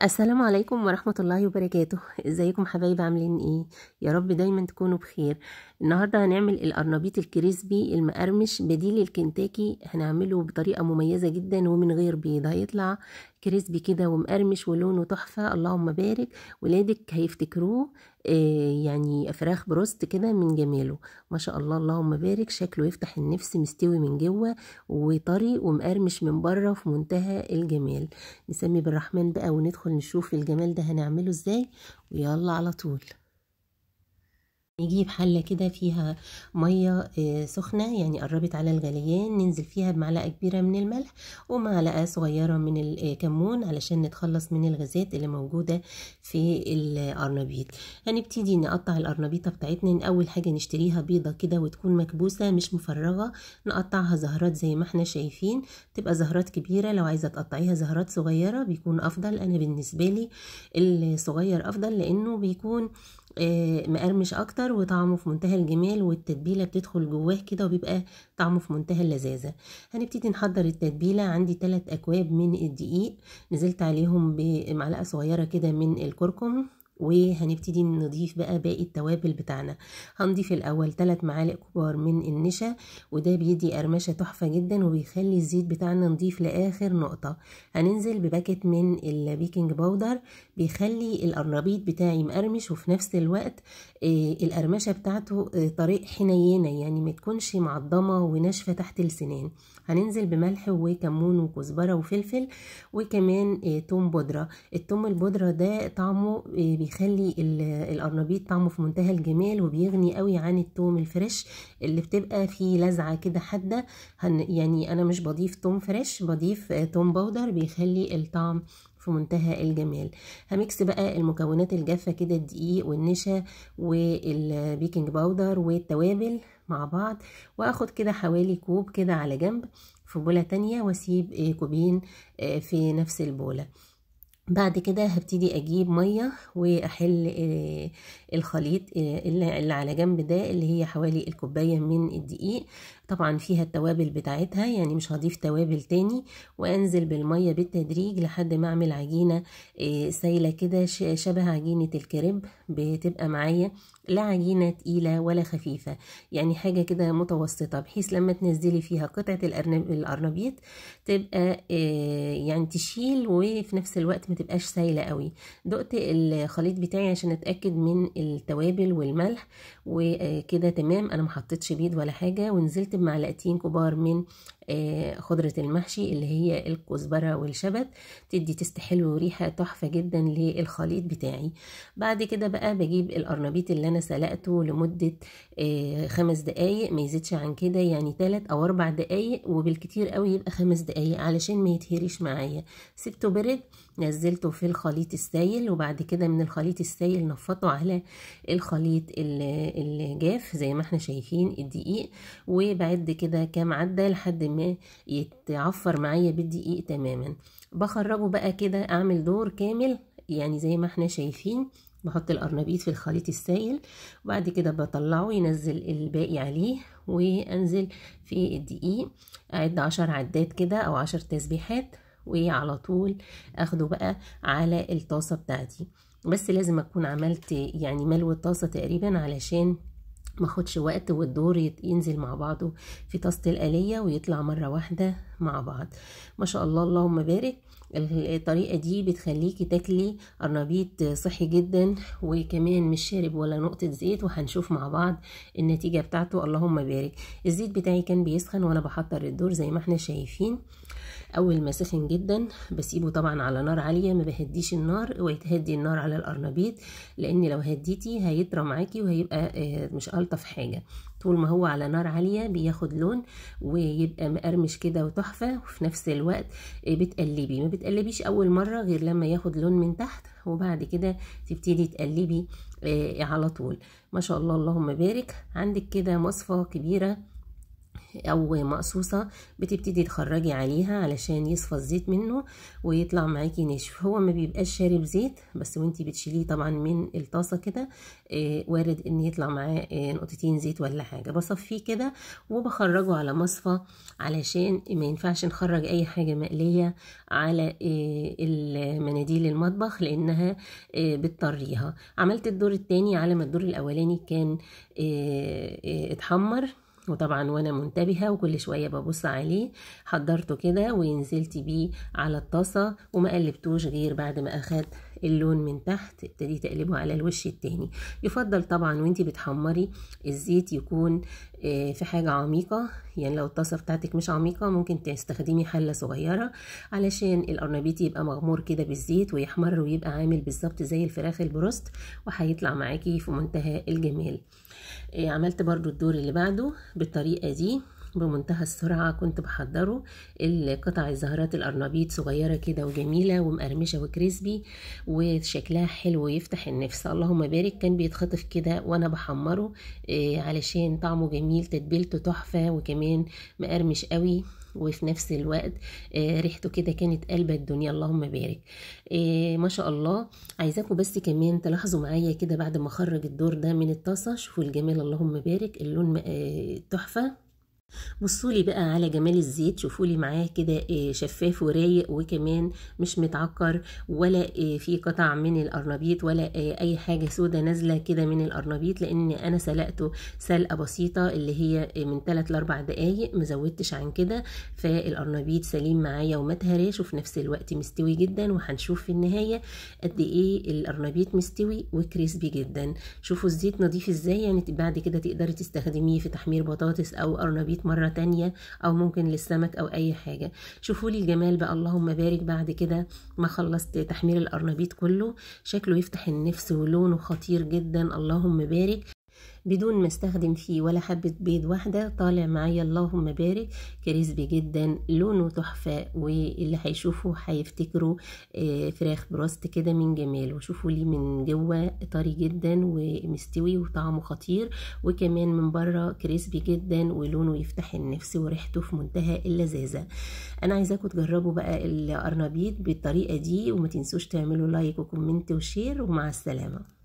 السلام عليكم ورحمة الله وبركاته. ازيكم حبايب، عاملين ايه؟ يا رب دايما تكونوا بخير. النهاردة هنعمل القرنبيط ال crispy المقرمش بديل الكنتاكي، هنعمله بطريقة مميزة جدا ومن غير بيض، هيطلع crispy كده ومقرمش ولونه تحفة، اللهم بارك. ولادك هيفتكروه يعني فراخ بروست كده من جماله، ما شاء الله اللهم بارك. شكله يفتح النفس، مستوي من جوه وطري ومقرمش من بره، في منتهى الجمال. نسمي بالرحمن بقى وندخل نشوف الجمال ده هنعمله ازاي، ويلا على طول. نجيب حلة كده فيها مية سخنة، يعني قربت على الغليان، ننزل فيها بمعلقة كبيرة من الملح ومعلقة صغيرة من الكمون علشان نتخلص من الغازات اللي موجودة في القرنبيط. هنبتدي نقطع القرنبيطة بتاعتنا. أول حاجة نشتريها بيضة كده وتكون مكبوسة مش مفرغة، نقطعها زهرات زي ما احنا شايفين، تبقى زهرات كبيرة. لو عايزة تقطعيها زهرات صغيرة بيكون أفضل، أنا بالنسبة لي الصغير أفضل لأنه بيكون مقرمش اكتر وطعمه في منتهى الجمال، والتتبيله بتدخل جواه كده وبيبقى طعمه في منتهى اللذاذه. هنبتدي نحضر التتبيله. عندي 3 اكواب من الدقيق، نزلت عليهم بمعلقه صغيرة كده من الكركم، وهنبتدي نضيف بقى باقي التوابل بتاعنا. هنضيف الاول 3 معالق كبار من النشا، وده بيدي قرمشه تحفة جدا وبيخلي الزيت بتاعنا نضيف لاخر نقطة. هننزل بباكت من ال baking powder، بيخلي القرنبيط بتاعي مقرمش وفي نفس الوقت القرمشه بتاعته طريق حنينه، يعني ما تكونش معضمه وناشفه تحت السنان. هننزل بملح وكمون وكزبره وفلفل، وكمان توم بودره. التوم البودره ده طعمه بيخلي القرنبيط طعمه في منتهى الجمال، وبيغني قوي عن التوم ال fresh اللي بتبقى فيه لزعه كده حادة. يعني انا مش بضيف توم fresh، بضيف توم powder، بيخلي الطعم في منتهى الجمال. ه mix بقى المكونات الجافه كده، الدقيق والنشا وال baking powder والتوابل مع بعض، واخد كده حوالي كوب كده على جنب في بوله تانية، واسيب كوبين في نفس البوله. بعد كده هبتدي اجيب مية واحل الخليط اللي على جنب ده، اللي هي حوالي الكوباية من الدقيق، طبعا فيها التوابل بتاعتها، يعني مش هضيف توابل تاني. وانزل بالمية بالتدريج لحد ما اعمل عجينه سايله كده شبه عجينه الكريب، بتبقى معايا لا عجينه تقيلة ولا خفيفة، يعني حاجة كده متوسطه، بحيث لما تنزلي فيها قطعه القرنبيط تبقى يعني تشيل، وفي نفس الوقت ما تبقاش سايله قوي. دقت الخليط بتاعي عشان اتاكد من التوابل والملح وكده تمام، انا ما حطيتش بيض ولا حاجة. ونزلت بمعلقتين كبار من خضرة المحشي اللي هي الكزبره والشبت، تدي taste حلو وريحه تحفة جدا للخليط بتاعي. بعد كده بقى بجيب القرنبيط اللي انا سلقته لمدة 5 دقايق، ما يزيدش عن كده، يعني 3 أو 4 دقايق وبالكتير قوي يبقى 5 دقايق علشان ما يتهريش معايا. سبته برد، نزلته في الخليط السايل، وبعد كده من الخليط السايل نفضته على الخليط الجاف زي ما احنا شايفين الدقيق، وبعد كده كام عده لحد ما يتعفر معايا بالدقيق تماما. بخرجه بقى كده، اعمل دور كامل يعني زي ما احنا شايفين. بحط القرنبيط في الخليط السائل، وبعد كده بطلعه ينزل الباقي عليه، وانزل في الدقيق، اعد 10 عدات كده او 10 تسبيحات، وعلى طول اخده بقى على الطاسه بتاعتي. بس لازم اكون عملت يعني ملو الطاسه تقريبا علشان ما اخدش وقت، والدور ينزل مع بعضه في طاسه القليه ويطلع مرة واحدة مع بعض. ما شاء الله اللهم بارك. الطريقة دي بتخليكي تاكلي قرنبيط صحي جدا، وكمان مش شارب ولا نقطة زيت، وهنشوف مع بعض النتيجة بتاعته اللهم بارك. الزيت بتاعي كان بيسخن وانا بحضر الدور زي ما احنا شايفين. اول ما سخن جدا بسيبه طبعا على نار عالية، ما بهديش النار، ويتهدي النار على القرنبيط، لان لو هديتي هيطرى معاكي وهيبقى مش الطف حاجة. طول ما هو على نار عالية بياخد لون ويبقى مقرمش كده وتحفه، وفي نفس الوقت بتقلبي، ما بتقلبيش اول مرة غير لما ياخد لون من تحت، وبعد كده تبتدي تقلبي على طول. ما شاء الله اللهم بارك. عندك كده مصفى كبيرة او مقصوصة، بتبتدي تخرجي عليها علشان يصفى الزيت منه ويطلع معاكي ناشف. هو ما بيبقاش شارب زيت، بس وانتي بتشيليه طبعا من الطاسه كده وارد ان يطلع معاه نقطتين زيت ولا حاجة. بصفيه كده وبخرجه على مصفى، علشان ما ينفعش نخرج اي حاجة مقلية على المناديل المطبخ لانها بتطريها. عملت الدور التاني على ما الدور الاولاني كان اتحمر، وطبعا وانا منتبهة وكل شوية ببص عليه. حضرته كده ونزلت بيه على الطاسة وما قلبتوش غير بعد ما اخد اللون من تحت، ابتديت اقلبه على الوش التاني. يفضل طبعا وانتي بتحمري الزيت يكون في حاجة عميقة، يعني لو الطاسة بتاعتك مش عميقة ممكن تستخدمي حلة صغيرة علشان القرنبيط يبقى مغمور كده بالزيت ويحمر ويبقى عامل بالظبط زي الفراخ البروست، وهيطلع معاكي في منتهى الجمال. عملت برضو الدور اللي بعده بالطريقة دي بمنتهى السرعة. كنت بحضره القطع الزهرات القرنبيط صغيرة كده وجميلة ومقرمشة وكريسبي وشكلها حلو ويفتح النفس، اللهم بارك. كان بيتخطف كده وانا بحمره علشان طعمه جميل، تتبيلته تحفة، وكمان مقرمش قوي، وفي نفس الوقت ريحته كده كانت قلبة الدنيا، اللهم بارك. ما شاء الله. عايزاكم بس كمان تلاحظوا معايا كده بعد ما اخرج الدور ده من الطاسة، شوفوا الجمال اللهم بارك، اللون تحفة. بصولي بقى على جمال الزيت، شوفولي معاه كده شفاف ورايق، وكمان مش متعكر ولا في قطع من القرنبيط ولا اي حاجة سودة نازله كده من القرنبيط، لان انا سلقته سلقه بسيطة اللي هي من 3 ل 4 دقايق، مزودتش عن كده، فالقرنبيط سليم معايا وما اتهراش، وفي نفس الوقت مستوي جدا. وهنشوف في النهاية قد ايه القرنبيط مستوي وكريسبي جدا. شوفوا الزيت نظيف ازاي، يعني بعد كده تقدري تستخدميه في تحمير بطاطس او قرنبيط مرة تانية، او ممكن للسمك او اي حاجة. شوفوا لي الجمال بقى اللهم بارك. بعد كده ما خلصت تحمير القرنبيط كله، شكله يفتح النفس ولونه خطير جدا اللهم بارك، بدون ما استخدم فيه ولا حبة بيض واحدة. طالع معايا اللهم بارك crispy جدا، لونه تحفة، واللي هيشوفه هيفتكروا فراخ بروست كده من جماله. شوفوا لي من جوه طري جدا ومستوي وطعمه خطير، وكمان من بره crispy جدا ولونه يفتح النفس وريحته في منتهى اللذاذة. انا عايزاكم تجربوا بقى القرنبيط بالطريقة دي، وما تنسوش تعملوا like و comment و share، ومع السلامة.